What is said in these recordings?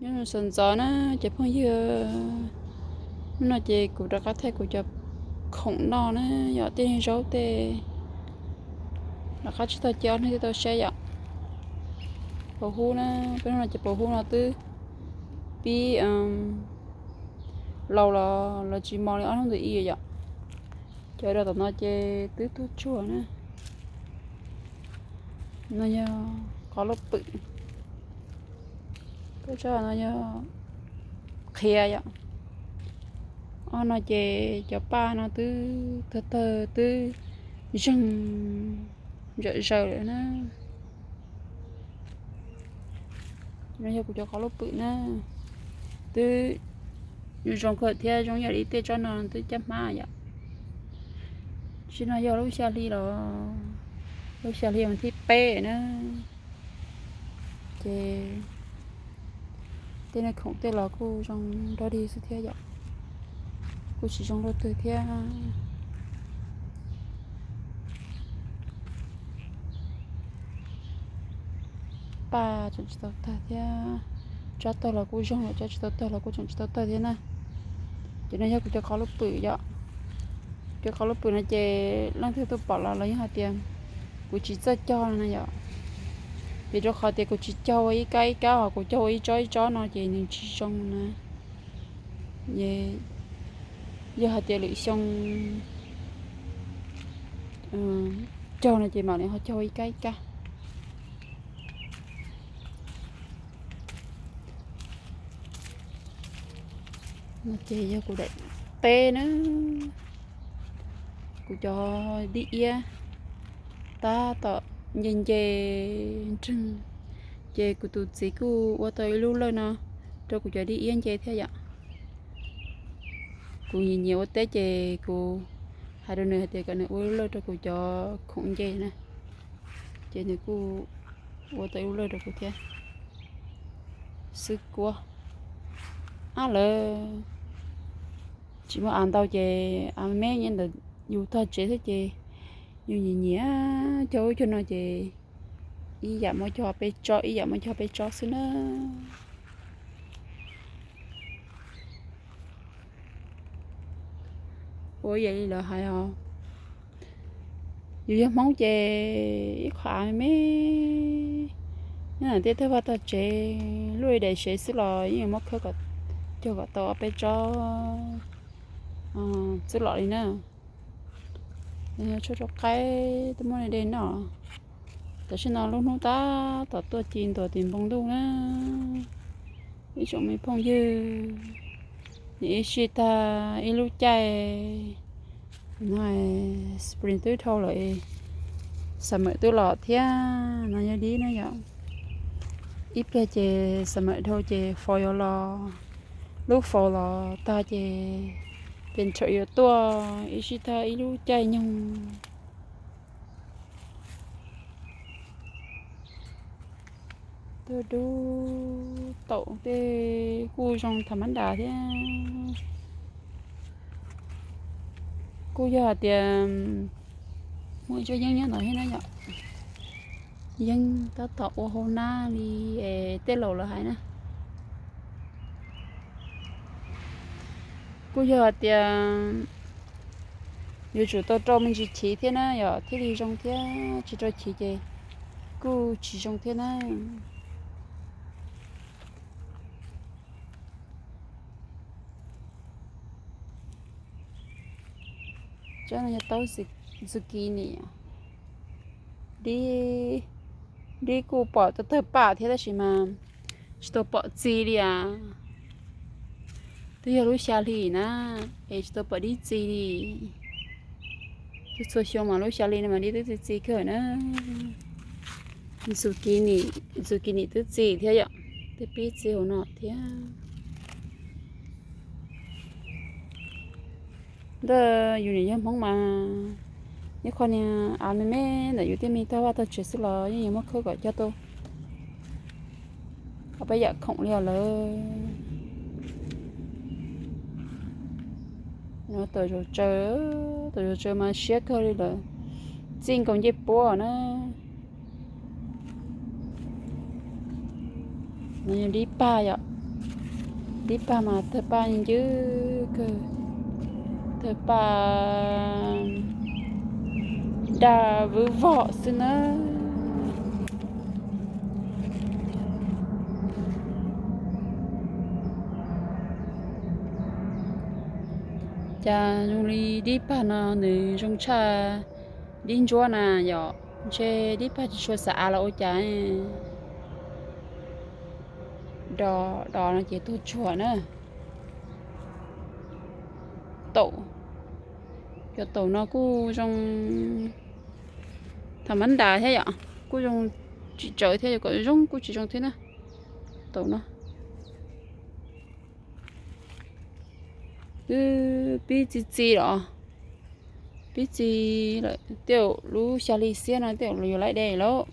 Nyob zoo sawv ntxov na cov phooj ywg, hnub no ces kuv rov qab thaij kuv cov khoom noj na, yog tej zaub tej, rov qab tsis tau cia ob hnub thiaj tau saib yom. Pov hub na, peb hnub no ces pov hub no twb pib laus los los tsis mos li ob hnub ntawd ib yam yom. Cov rau tom no ces twb tuag tsuag na. No yog qhov lub pwm, peb tsob no yog qhia yom. Ob no ces cov paj no twb tawg tawg twb zeeg zom zaws lawm na. No yog kuv cov qhov lub pwm na, twb zoo kawg thiab zoo yam li tej tsob no twb caj hmab yom. Tsob no yog lub xya hli los, lub xya hli mas thib peb na. Ces tej no khoom tej los kuj zoo nrog dig xwb thiab yom, kuj tsis zoo luaj twg thiab. Paj tseem tsis tau tawg thiab, tsob tawg los kuj zoo lawm, tsob tsis tau tawg los kuj tseem tsis tau tawg thiab na. Ces no yog kuv cov qhov lub pwm yom. Cov qhov lub pwm no ces leej twg tuaj pom los los yeej hais tias kuv tsis txawj cog no na yom. Vim rau qhov tias kuv tsis cog ua ib kab ib kab, ho kuv cog ua ib tsob ib tsob no ces nws tsis zoo na. Yog hais tias lwm xyoo cog no ces mam li ho cog ua ib kab ib kab. No ces yog kuv daim teb na, kuv cov dib iab tab tom nce nce nreeg, ces kuv tus txiv kuj ua tau ib lub lawj no rau kuv cov dib iab nce thiab yom. Kuv nyiam nyiam ua teb ces kuv hais rau nws hais tias kom nws ua ib lub lawj rau kuv cov khoom nce na, ces nws kuj ua tau ib lub lawj rau kuv thiab. Xwb kuab, ab lawv tsis muaj av ntau ces av me me nyob ntawm yus tog tsev xwb ces yus nyiam nyiam cog ub cog no ces ib yam muab cog peb tsob ib yam muab cog peb tsob xwb na. Ua ib yam li lawv hais os, yus yog Hmoob ces ib qho av me me nyob ntawm tej tog vaj tog tsev, luaj li daim sev xwb los yeej yuav muab khawb kom cog kom tau ob peb tsob xwb los li na. Tshuaj rau qaib twb muab li de noj. Tam sim no lub hnub tab tom tuaj ci ntuas tim npoo ntuj na. Ib tsoom me phooj ywg, nws ib sij tag ib lub caij no, spring twb dhau lawm, summer twb los thiab no yog dib na yom. Ib pliag ces summer dhau ces fall yuav los, lub fall los tag ces winter yuav tuaj, ib sij tag ib lub caij nyoog. Tuaj dub taum tej kuj zoo tham mab das thiab. Kuj yog hais tias muaj ib tsob yeeb nyob ntawd thiab na yom. Yeeb tab tom ua hauv nab li es tej laus lawv hais na. Kuj yog hais tias yuav tsum tau rau me ntsis chiv thiab na yom thiaj li zoo thiab, tsis rau chiv ces kuj tsis zoo thiab na. Tsob no yog taub zucchini, dib, dib kuj pom tawg tawg paj thiab tab sis mas tsis tau pom txi li as. Twb yog lub xya hli na, es tsis tau pom dib txi li. Txhua txhua xyoo mas lub xya hli no mas dib twb txi txi kawg na. Zucchini, zucchini twb txi thiab yom, twb pib txi hauv no thiab. Ntawm yus niam yog Hmoob mas, ib qho niag av me me ntawm yus tej me tog vaj tog tsev xwb los yeej yuav muab khawb kom cog tau ob peb yam khoom li os lawm. Tawm zaum tsaws, tawm zaum tsaws mas siab kawg li lawm, txij nkaus ncej puab na. No yog dib paj yom, Dib pag mas tawg paj ncwb kawg, tawg paj daj vwb vog xwb na. Cas zoo li dib pag no nws zoo tshaj dib ntsuab na yom. Ntshe dib pag tsis tshua xav av los ua cas. Dos dos no ces tuag tsuag na. Taum, cov taum no kuj zoo tham mab ntas thiab yom, kuj zoo tsis tsawv thiab, yog kom zoo kuj tsis zoo thiab na. Taum no wb pib txi txiv los, pib txiv lawm tej zaum lub xya hli xiab no tej zaum yuav laib de lawm.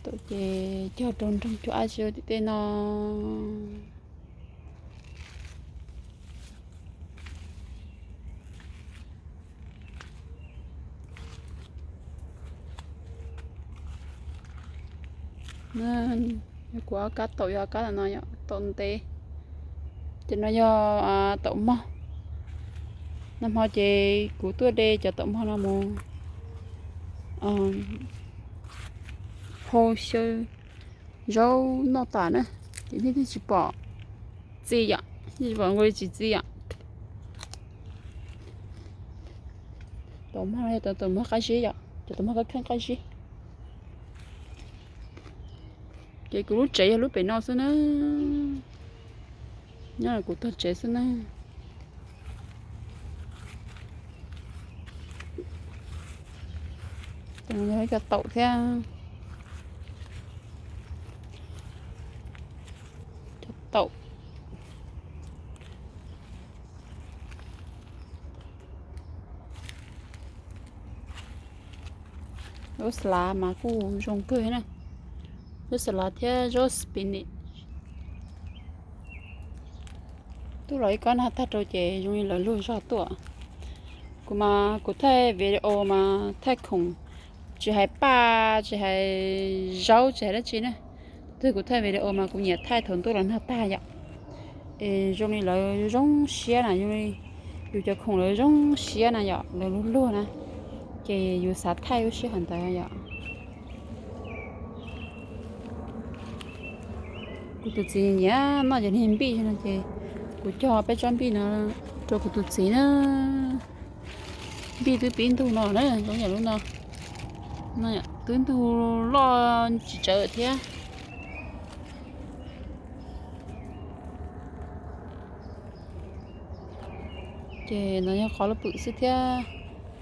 Taum ces cog rau nroog cuag ab tsi tim tej no. Kuv ob kab taum yog ob kab no yom, taum ntev. Ces no yog taum mog. Nag hmo ces kuv tuaj de cov taum mog no mus hau xyaw zaub noj tas na, ces thiaj tsis pom txi yom, thiaj tsis pom nqus tsis txi yom. Taum mog no yog taum mog qab zib yom, cov taum mog kab kheeb qab zib. Ces kuv lub tsev yog lub pem no xwb na, nyob kuv tog tsev xwb na. Cov taum thiab, cov taum. Lub xalav mas kuj zoo kawg na, lub xalav thiab zaub spinach. Twb los ib kob nag tag rau ces zoo li lawv luag zog tuaj. Kuv mas kuv thaij video mas thaij khoom, tsis hais paj tsis hais zaub tsis hais dab tsi na. Twb kuv thaij video mas kuv nyiam thaij thaum ntuj los nag tag yom. Es zoo li lawv zoo siab na, zoo li yus cov khoom lawv zoo siab na yom, lawv luag luag na, ces yus xav thaij lub sij hawm ntawd yom. Kuv tus txiv nyiam noj cov niag npij no ces kuv cog peb tsob npij no rau kuv tus txiv na. Npij twb pib ntug no na, zoo yam lub no, twb ntug loj tsis tsawv thiab. Ces no yog qhov lub pwm xwb thiab,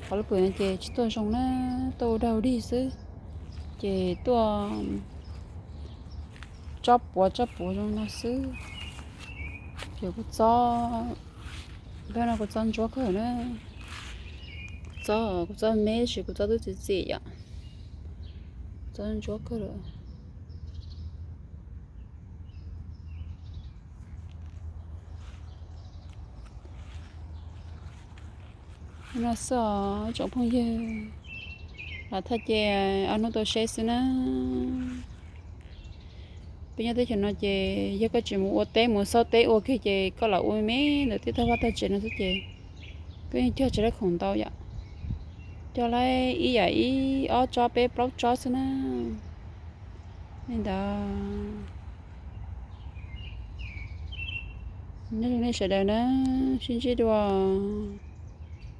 qhov lub pwm no ces tsis tuaj zoo na, tuaj ua dog dig xwb, ces tuaj tsob puav tsob puav zoo no xwb. Ces kuv txob, peb no kuv txob ntsuab kawg na, kuv txob, kuv txob me tab sis kuv txob twb txiv txiv yom, kuv txob ntsuab kawg lawm. No xwb os tsoom phooj ywg, lam thaij ces ob hnub tau seb xwb na. Peb nyob teb chaws no ces yog koj tsis mus ua teb mus xauj teb ua kiag ces koj lam ua me ntawm tej tog vaj tog tsev no xwb ces koj yeej cog tsis laib khoom ntau yom, cog laib ib yam ib ob tsob peb plaub tsob xwb na. Li ntawd, nyob zoo nej sawv daws na, sib ntsib dua.